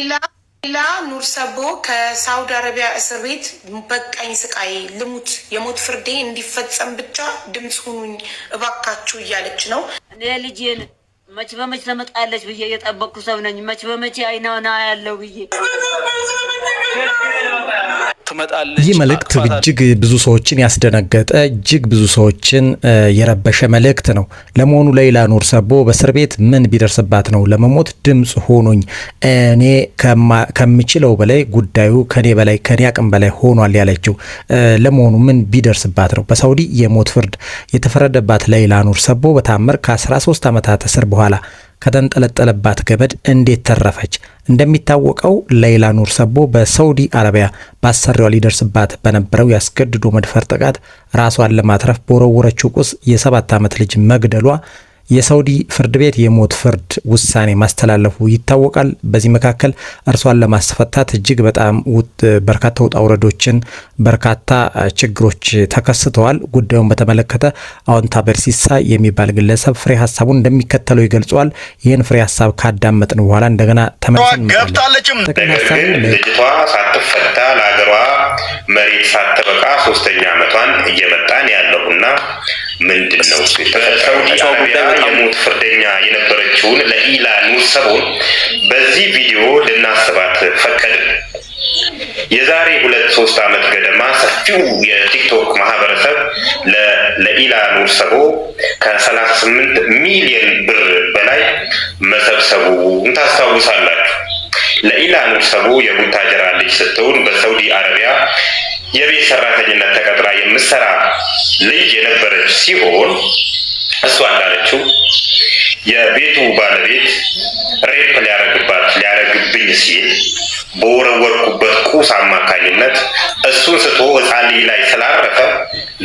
ሌላ ኑር ሰቦ ከሳውዲ አረቢያ እስር ቤት በቃኝ ስቃይ ልሙት፣ የሞት ፍርዴ እንዲፈጸም ብቻ ድምፅ ሁኑኝ እባካችሁ እያለች ነው። እኔ ልጄን መች በመች ተመጣለች ብዬ የጠበቅኩ ሰው ነኝ። መች በመቼ አይናና ያለው ብዬ ትመጣለች። ይህ መልእክት እጅግ ብዙ ሰዎችን ያስደነገጠ፣ እጅግ ብዙ ሰዎችን የረበሸ መልእክት ነው። ለመሆኑ ሌይላ ኑር ሰቦ በእስር ቤት ምን ቢደርስባት ነው ለመሞት ድምፅ ሆኖኝ፣ እኔ ከምችለው በላይ፣ ጉዳዩ ከኔ በላይ፣ ከኔ አቅም በላይ ሆኗል ያለችው? ለመሆኑ ምን ቢደርስባት ነው? በሳውዲ የሞት ፍርድ የተፈረደባት ሌይላ ኑር ሰቦ በታምር ከ13 ዓመታት እስር በኋላ ከተንጠለጠለባት ገመድ እንዴት ተረፈች? እንደሚታወቀው ሌይላ ኑር ሰቦ በሳውዲ አረቢያ በአሰሪዋ ሊደርስባት በነበረው ያስገድዶ መድፈር ጥቃት ራሷን ለማትረፍ በወረወረችው ቁስ የ7 ዓመት ልጅ መግደሏ የሳውዲ ፍርድ ቤት የሞት ፍርድ ውሳኔ ማስተላለፉ ይታወቃል። በዚህ መካከል እርሷን ለማስፈታት እጅግ በጣም በርካታ ውጣ ውረዶችን፣ በርካታ ችግሮች ተከስተዋል። ጉዳዩን በተመለከተ አዎንታ በርሲሳ የሚባል ግለሰብ ፍሬ ሀሳቡን እንደሚከተለው ይገልጸዋል። ይህን ፍሬ ሀሳብ ካዳመጥን በኋላ እንደገና ተመልሰን ገብታለችም። ነገር ግን ልጅቷ ሳትፈታ፣ ለሀገሯ መሬት ሳትበቃ ሶስተኛ ዓመቷን እየመጣን ያለውና ምንድን ነው? በሳውዲ አረቢያ የሞት ፍርደኛ የነበረችውን ለኢላ ኑር ሰቦን በዚህ ቪዲዮ ልናስባት ፈቀድን። የዛሬ 2-3 ዓመት ገደማ ሰፊው የቲክቶክ ማህበረሰብ ለኢላ ኑር ሰቦ ከ38 ሚሊዮን ብር በላይ መሰብሰቡን ታስታውሳላችሁ። ለኢላ ኑር ሰቦ የቡታጀራ ልጅ ስትሆን በሳውዲ አረቢያ የቤት ሰራተኝነት ተቀጥራ የምትሰራ ልጅ የነበረች ሲሆን እሷ እንዳለችው የቤቱ ባለቤት rape ሊያረግባት ሊያረግብኝ ሲል በወረወርኩበት ቁስ አማካኝነት እሱን ስቶ ሕፃን ልጅ ላይ ስላረፈ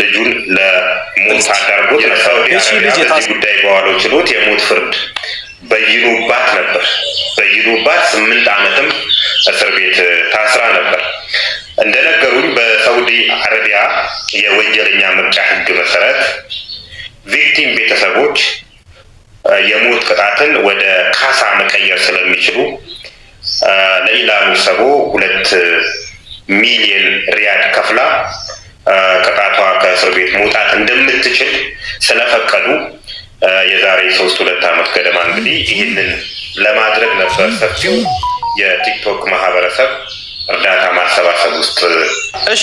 ልጁን ለሞት አዳርጎት ሳውዲ አረቢያ በዚህ ጉዳይ በዋለው ችሎት የሞት ፍርድ በይኖባት ነበር። በይኖባት 8 ዓመትም እስር ቤት ታስራ ነበር። እንደነገሩኝ በሳውዲ አረቢያ የወንጀለኛ መቅጫ ሕግ መሰረት victim ቤተሰቦች የሞት ቅጣትን ወደ ካሳ መቀየር ስለሚችሉ ለኢላ ኑር ሰቦ 2 ሚሊዮን ሪያል ከፍላ ቅጣቷ ከእስር ቤት መውጣት እንደምትችል ስለፈቀዱ የዛሬ 3 2 ዓመት ገደማ እንግዲህ ይህንን ለማድረግ ነበር ሰፊው የቲክቶክ ማህበረሰብ እርዳታ ማሰባሰብ ውስጥ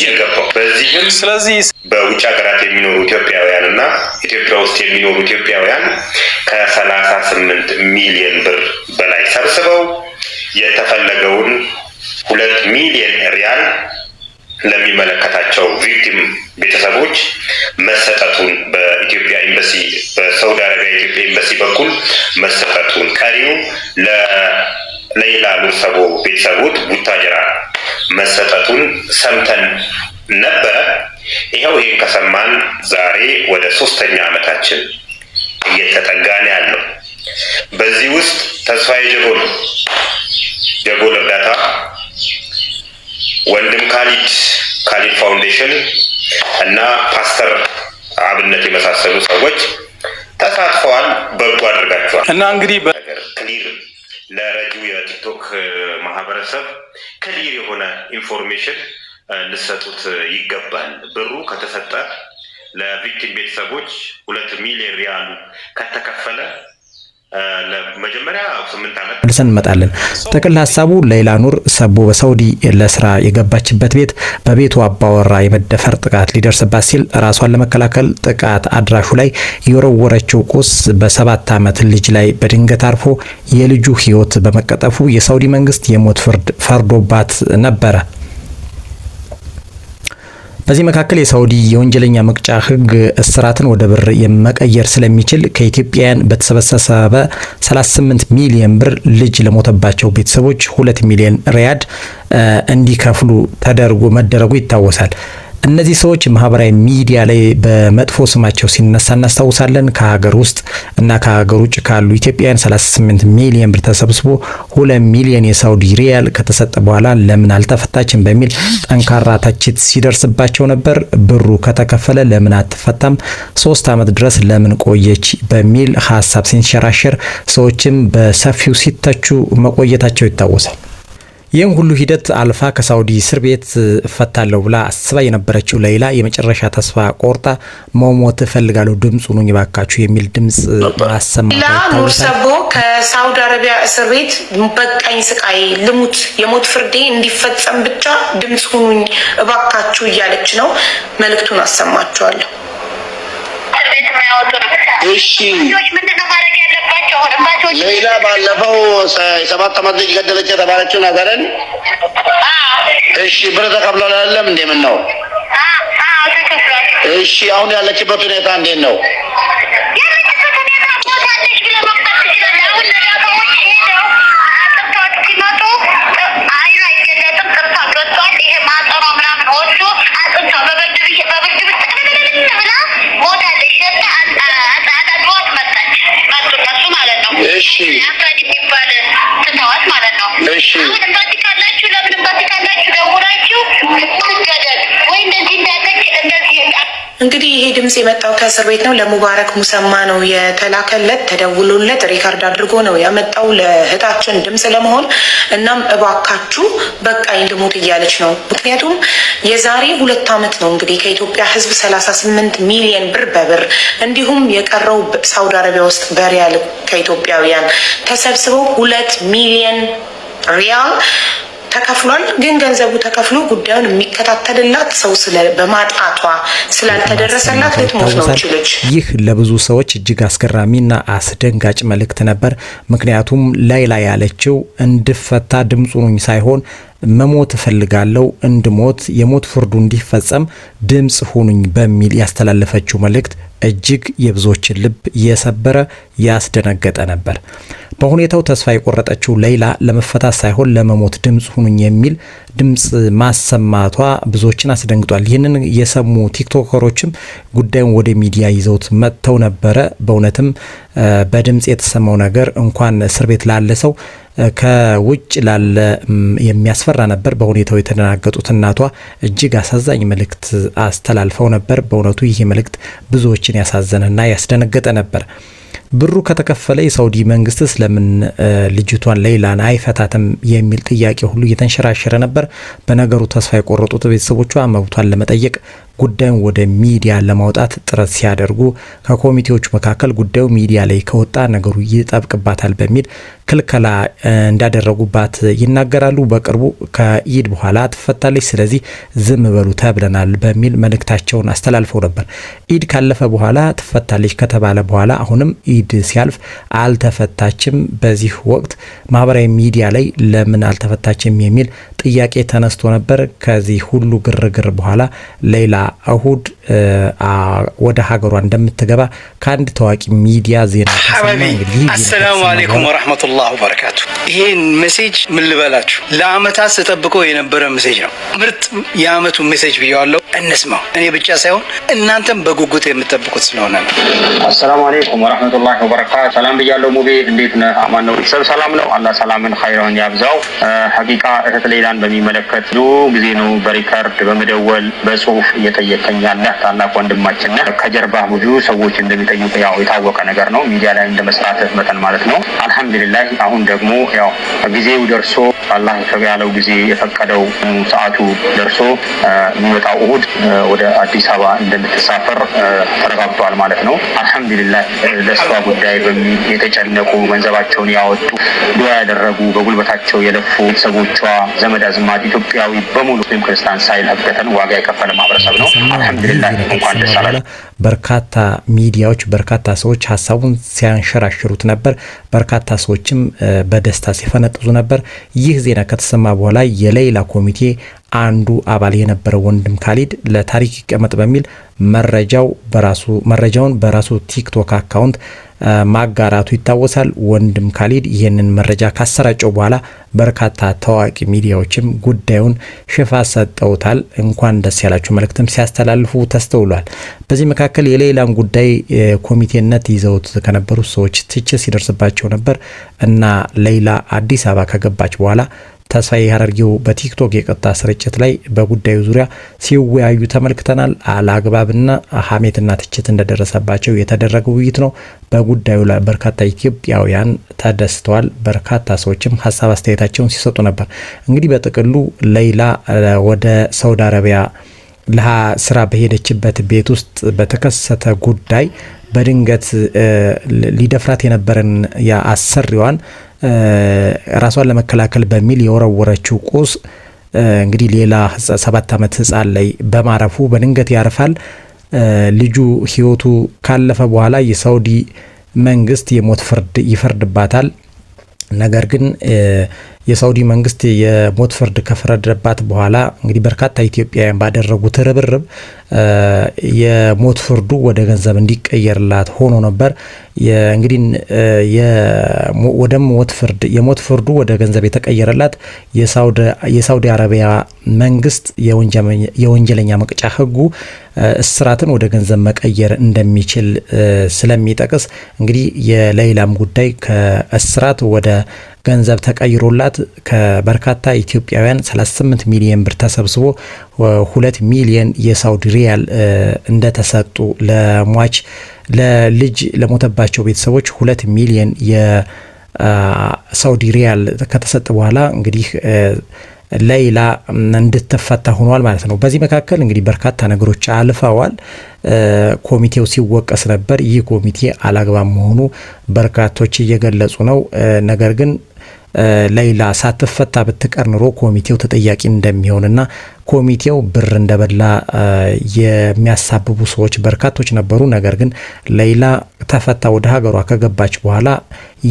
የገባው። በዚህም ስለዚህ በውጭ ሀገራት የሚኖሩ ኢትዮጵያውያን እና ኢትዮጵያ ውስጥ የሚኖሩ ኢትዮጵያውያን ከ38 ሚሊዮን ብር በላይ ሰብስበው የተፈለገውን 2 ሚሊዮን ሪያል ለሚመለከታቸው victim ቤተሰቦች መሰጠቱን፣ በኢትዮጵያ ኤምባሲ፣ በሳውዲ አረቢያ የኢትዮጵያ ኤምባሲ በኩል መሰጠቱን፣ ቀሪው ለሌላ ኑር ሰቦ ቤተሰቦች ቡታጀራ መሰጠቱን ሰምተን ነበረ። ይኸው ይህን ከሰማን ዛሬ ወደ ሶስተኛ ዓመታችን እየተጠጋን ያለው። በዚህ ውስጥ ተስፋዬ ጀጎል፣ ጀጎል እርዳታ፣ ወንድም ካሊድ፣ ካሊድ ፋውንዴሽን እና ፓስተር አብነት የመሳሰሉ ሰዎች ተሳትፈዋል። በጎ አድርጋቸዋል። እና እንግዲህ ነገር clear ለረጂው የቲክቶክ ማህበረሰብ clear የሆነ information ልሰጡት ይገባል። ብሩ ከተሰጠ፣ ለ victim ቤተሰቦች 2 ሚሊዮን ሪያሉ ከተከፈለ መጀመሪያ 8 ዓመት መልሰን እንመጣለን። ጥቅል ሀሳቡ ሌይላ ኑር ሰቦ በሳውዲ ለስራ የገባችበት ቤት በቤቱ አባወራ የመደፈር ጥቃት ሊደርስባት ሲል ራሷን ለመከላከል ጥቃት አድራሹ ላይ የወረወረችው ቁስ በ7 ዓመት ልጅ ላይ በድንገት አርፎ የልጁ ሕይወት በመቀጠፉ የሳውዲ መንግስት የሞት ፍርድ ፈርዶባት ነበረ። በዚህ መካከል የሳውዲ የወንጀለኛ መቅጫ ሕግ እስራትን ወደ ብር መቀየር ስለሚችል ከኢትዮጵያውያን በተሰበሰበ 38 ሚሊዮን ብር ልጅ ለሞተባቸው ቤተሰቦች 2 ሚሊዮን ሪያድ እንዲከፍሉ ተደርጎ መደረጉ ይታወሳል። እነዚህ ሰዎች ማህበራዊ ሚዲያ ላይ በመጥፎ ስማቸው ሲነሳ እናስታውሳለን። ከሀገር ውስጥ እና ከሀገር ውጭ ካሉ ኢትዮጵያውያን 38 ሚሊዮን ብር ተሰብስቦ 2 ሚሊዮን የሳውዲ ሪያል ከተሰጠ በኋላ ለምን አልተፈታችም በሚል ጠንካራ ትችት ሲደርስባቸው ነበር። ብሩ ከተከፈለ ለምን አትፈታም? 3 ዓመት ድረስ ለምን ቆየች? በሚል ሀሳብ ሲንሸራሸር ሰዎችም በሰፊው ሲተቹ መቆየታቸው ይታወሳል። ይህን ሁሉ ሂደት አልፋ ከሳውዲ እስር ቤት እፈታለሁ ብላ አስባ የነበረችው ሌይላ የመጨረሻ ተስፋ ቆርጣ መሞት እፈልጋለሁ፣ ድምፅ ሁኑኝ ባካችሁ የሚል ድምፅ ማሰማቷ ሌይላ ኑር ይታወሳል። ሰቦ ከሳውዲ አረቢያ እስር ቤት በቃኝ ስቃይ ልሙት፣ የሞት ፍርዴ እንዲፈጸም ብቻ ድምፅ ሁኑኝ እባካችሁ እያለች ነው። መልእክቱን አሰማችኋለሁ። እሺ ሌይላ ባለፈው የ7 ዓመት ልጅ ገደለች የተባለችው ነገርን እሺ ብር ተከፍሏል አይደለም እንዴ? ምን ነው? እሺ አሁን ያለችበት ሁኔታ እንዴት ነው? ያለችበት ሁኔታ ሞታለች ብለህ መቁጠር ትችላለህ። አሁን ነዳፋዎች ሄደው አጥርተዋት ሲመጡ አይኗ አይገለጥም፣ ጥርሷ ወጥቷል። ይሄ ማህፀኗ ምናምን ወጥቶ አጥንቷ በብርድ በብርድ ጥቅልል ብላ ሞታለች። ሸታ አጣጥቧት መጣች፣ መጡ እነሱ ማለት ነው። አፍራድ የሚባል ትተዋት ማለት ነው። አሁን ኤምባሲ ካላችሁ፣ ለምን ኤምባሲ ካላችሁ ደውላችሁ ትገደል ወይ እንደዚህ እንዳለች እንደዚህ እንግዲህ ይሄ ድምፅ የመጣው ከእስር ቤት ነው። ለሙባረክ ሙሰማ ነው የተላከለት፣ ተደውሎለት record አድርጎ ነው ያመጣው ለእህታችን ድምፅ ለመሆን። እናም እባካችሁ በቃኝ ልሙት እያለች ነው። ምክንያቱም የዛሬ 2 ዓመት ነው እንግዲህ ከኢትዮጵያ ሕዝብ 38 ሚሊየን ብር በብር፣ እንዲሁም የቀረው ሳውዲ አረቢያ ውስጥ በሪያል ከኢትዮጵያውያን ተሰብስበው 2 ሚሊየን ሪያል ተከፍሏል። ግን ገንዘቡ ተከፍሎ ጉዳዩን የሚከታተልላት ሰው በማጣቷ ስላልተደረሰላት ልትሞት ነው ችልች። ይህ ለብዙ ሰዎች እጅግ አስገራሚና አስደንጋጭ መልእክት ነበር። ምክንያቱም ላይላ ያለችው እንድፈታ ድምፁ ሁኑኝ ሳይሆን መሞት እፈልጋለሁ፣ እንድሞት፣ የሞት ፍርዱ እንዲፈጸም ድምፅ ሁኑኝ በሚል ያስተላለፈችው መልእክት እጅግ የብዙዎችን ልብ የሰበረ፣ ያስደነገጠ ነበር። በሁኔታው ተስፋ የቆረጠችው ሌይላ ለመፈታት ሳይሆን ለመሞት ድምፅ ሁኑኝ የሚል ድምፅ ማሰማቷ ብዙዎችን አስደንግጧል። ይህንን የሰሙ ቲክቶከሮችም ጉዳዩን ወደ ሚዲያ ይዘውት መጥተው ነበረ። በእውነትም በድምፅ የተሰማው ነገር እንኳን እስር ቤት ላለ ሰው ከውጭ ላለ የሚያስፈራ ነበር። በሁኔታው የተደናገጡት እናቷ እጅግ አሳዛኝ መልእክት አስተላልፈው ነበር። በእውነቱ ይህ መልእክት ብዙዎችን ያሳዘነና ያስደነገጠ ነበር። ብሩ ከተከፈለ የሳውዲ መንግስትስ ለምን ልጅቷን ሌይላን አይፈታትም የሚል ጥያቄ ሁሉ እየተንሸራሸረ ነበር። በነገሩ ተስፋ የቆረጡት ቤተሰቦቿ መብቷን ለመጠየቅ ጉዳዩን ወደ ሚዲያ ለማውጣት ጥረት ሲያደርጉ ከኮሚቴዎቹ መካከል ጉዳዩ ሚዲያ ላይ ከወጣ ነገሩ ይጠብቅባታል በሚል ክልከላ እንዳደረጉባት ይናገራሉ። በቅርቡ ከኢድ በኋላ ትፈታለች፣ ስለዚህ ዝም በሉ ተብለናል በሚል መልእክታቸውን አስተላልፈው ነበር። ኢድ ካለፈ በኋላ ትፈታለች ከተባለ በኋላ አሁንም ኢድ ሲያልፍ አልተፈታችም። በዚህ ወቅት ማህበራዊ ሚዲያ ላይ ለምን አልተፈታችም የሚል ጥያቄ ተነስቶ ነበር። ከዚህ ሁሉ ግርግር በኋላ ሌይላ እሁድ ወደ ሀገሯ እንደምትገባ ከአንድ ታዋቂ ሚዲያ ዜና ተሰማ። እንግዲህ السلام عليكم ورحمة الله وبركاته። ይሄን message ምን ልበላችሁ፣ ለአመታት ስጠብቀው የነበረ message ነው። ምርጥ የአመቱ message ብየዋለሁ። እንስማው። እኔ ብቻ ሳይሆን እናንተም በጉጉት የምትጠብቁት ስለሆነ ነው። السلام عليكم ورحمة الله وبركاته። ሰላም ብያለሁ። ሙቤ፣ እንዴት ነህ? አማን ነው? ቤተሰብ ሰላም ነው? አላህ ሰላምን ኸይረን ያብዛው። ሀቂቃ እህት ሌይላን በሚመለከት ብዙ ጊዜ ነው በ record፣ በመደወል፣ በጽሁፍ እየጠየቀኝ ያለህ ታላቅ ወንድማችን ነህ። ከጀርባ ብዙ ሰዎች እንደሚጠይቁ ያው የታወቀ ነገር ነው። ሚዲያ ላይ እንደ መስራትህ መጠን ማለት ነው። አልሐምዱሊላህ አሁን ደግሞ ያው ጊዜው ደርሶ፣ አላህ ያለው ጊዜ የፈቀደው ሰዓቱ ደርሶ የሚመጣው እሁድ ወደ አዲስ አበባ እንደምትሳፈር ተረጋግጧል ማለት ነው። አልሐምዱሊላህ ለእሷ ጉዳይ በሚል የተጨነቁ፣ ገንዘባቸውን ያወጡ፣ ዱዓ ያደረጉ፣ በጉልበታቸው የለፉ ቤተሰቦቿ፣ ዘመድ አዝማድ፣ ኢትዮጵያዊ በሙሉ ሙስሊም ክርስቲያን ሳይል ሀቂቀተን ዋጋ የከፈለ ማህበረሰብ ነው። አልሐምዱሊላህ እንኳን ደስ አላችሁ። በርካታ ሚዲያዎች፣ በርካታ ሰዎች ሀሳቡን ሲያንሸራሽሩት ነበር። በርካታ ሰዎችም በደስታ ሲፈነጥዙ ነበር። ይህ ዜና ከተሰማ በኋላ የሌይላ ኮሚቴ አንዱ አባል የነበረው ወንድም ካሊድ ለታሪክ ይቀመጥ በሚል መረጃው በራሱ መረጃውን በራሱ ቲክቶክ account ማጋራቱ ይታወሳል። ወንድም ካሊድ ይህንን መረጃ ካሰራጨው በኋላ በርካታ ታዋቂ ሚዲያዎችም ጉዳዩን ሽፋን ሰጠውታል። እንኳን ደስ ያላችሁ መልእክትም ሲያስተላልፉ ተስተውሏል። በዚህ መካከል የሌይላን ጉዳይ ኮሚቴነት ይዘውት ከነበሩ ሰዎች ትችት ሲደርስባቸው ነበር እና ሌይላ አዲስ አበባ ከገባች በኋላ ተስፋዬ ሀረርጌው በቲክቶክ የቀጥታ ስርጭት ላይ በጉዳዩ ዙሪያ ሲወያዩ ተመልክተናል። አላግባብና ሀሜትና ትችት እንደደረሰባቸው የተደረገ ውይይት ነው። በጉዳዩ ላይ በርካታ ኢትዮጵያውያን ተደስተዋል። በርካታ ሰዎችም ሀሳብ አስተያየታቸውን ሲሰጡ ነበር። እንግዲህ በጥቅሉ ሌይላ ወደ ሳውዲ አረቢያ ለስራ በሄደችበት ቤት ውስጥ በተከሰተ ጉዳይ በድንገት ሊደፍራት የነበረን የአሰሪዋን ራሷን ለመከላከል በሚል የወረወረችው ቁስ እንግዲህ ሌላ 7 ዓመት ሕፃን ላይ በማረፉ በድንገት ያርፋል። ልጁ ህይወቱ ካለፈ በኋላ የሳውዲ መንግስት የሞት ፍርድ ይፈርድባታል። ነገር ግን የሳውዲ መንግስት የሞት ፍርድ ከፈረደባት በኋላ እንግዲህ በርካታ ኢትዮጵያውያን ባደረጉት ርብርብ የሞት ፍርዱ ወደ ገንዘብ እንዲቀየርላት ሆኖ ነበር። እንግዲህ ወደ ሞት ፍርድ የሞት ፍርዱ ወደ ገንዘብ የተቀየረላት የሳውዲ አረቢያ መንግስት የወንጀለኛ መቅጫ ህጉ እስራትን ወደ ገንዘብ መቀየር እንደሚችል ስለሚጠቅስ እንግዲህ የሌይላም ጉዳይ ከእስራት ወደ ገንዘብ ተቀይሮላት ከበርካታ ኢትዮጵያውያን 38 ሚሊዮን ብር ተሰብስቦ 2 ሚሊዮን የሳውዲ ሪያል እንደተሰጡ ለሟች ለልጅ ለሞተባቸው ቤተሰቦች 2 ሚሊዮን የሳውዲ ሪያል ከተሰጠ በኋላ እንግዲህ ሌይላ እንድትፈታ ሆኗል ማለት ነው። በዚህ መካከል እንግዲህ በርካታ ነገሮች አልፈዋል። ኮሚቴው ሲወቀስ ነበር። ይህ ኮሚቴ አላግባብ መሆኑ በርካቶች እየገለጹ ነው። ነገር ግን ሌይላ ሳትፈታ ብትቀር ኑሮ ኮሚቴው ተጠያቂ እንደሚሆንና ኮሚቴው ብር እንደበላ የሚያሳብቡ ሰዎች በርካቶች ነበሩ። ነገር ግን ሌይላ ተፈታ ወደ ሀገሯ ከገባች በኋላ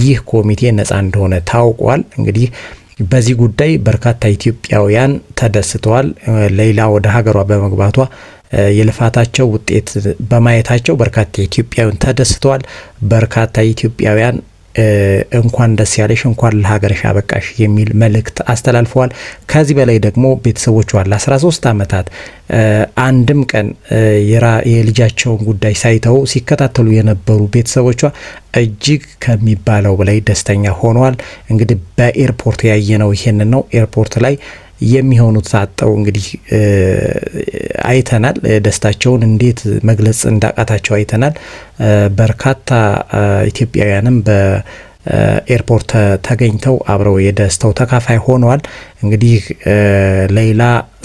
ይህ ኮሚቴ ነፃ እንደሆነ ታውቋል። እንግዲህ በዚህ ጉዳይ በርካታ ኢትዮጵያውያን ተደስተዋል። ሌይላ ወደ ሀገሯ በመግባቷ የልፋታቸው ውጤት በማየታቸው በርካታ ኢትዮጵያውያን ተደስተዋል። በርካታ ኢትዮጵያውያን እንኳን ደስ ያለሽ፣ እንኳን ለሀገርሽ አበቃሽ የሚል መልእክት አስተላልፈዋል። ከዚህ በላይ ደግሞ ቤተሰቦቿ ለ13 ዓመታት አንድም ቀን የልጃቸውን ጉዳይ ሳይተው ሲከታተሉ የነበሩ ቤተሰቦቿ እጅግ ከሚባለው በላይ ደስተኛ ሆነዋል። እንግዲህ በኤርፖርት ያየነው ይሄንን ነው። ኤርፖርት ላይ የሚሆኑት አጠው እንግዲህ አይተናል። ደስታቸውን እንዴት መግለጽ እንዳቃታቸው አይተናል። በርካታ ኢትዮጵያውያንም በኤርፖርት ተገኝተው አብረው የደስታው ተካፋይ ሆነዋል። እንግዲህ ሌይላ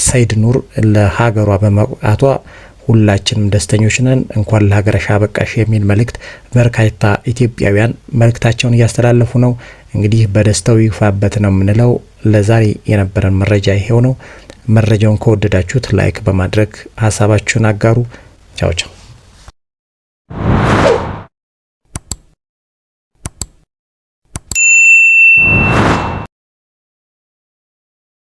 ሰይድ ኑር ለሀገሯ በመብቃቷ ሁላችንም ደስተኞች ነን። እንኳን ለሀገርሽ አበቃሽ የሚል መልእክት በርካታ ኢትዮጵያውያን መልእክታቸውን እያስተላለፉ ነው። እንግዲህ በደስታው ይግፋበት ነው የምንለው። ለዛሬ የነበረን መረጃ ይሄው ነው። መረጃውን ከወደዳችሁት like በማድረግ ሀሳባችሁን አጋሩ። ቻው ቻው።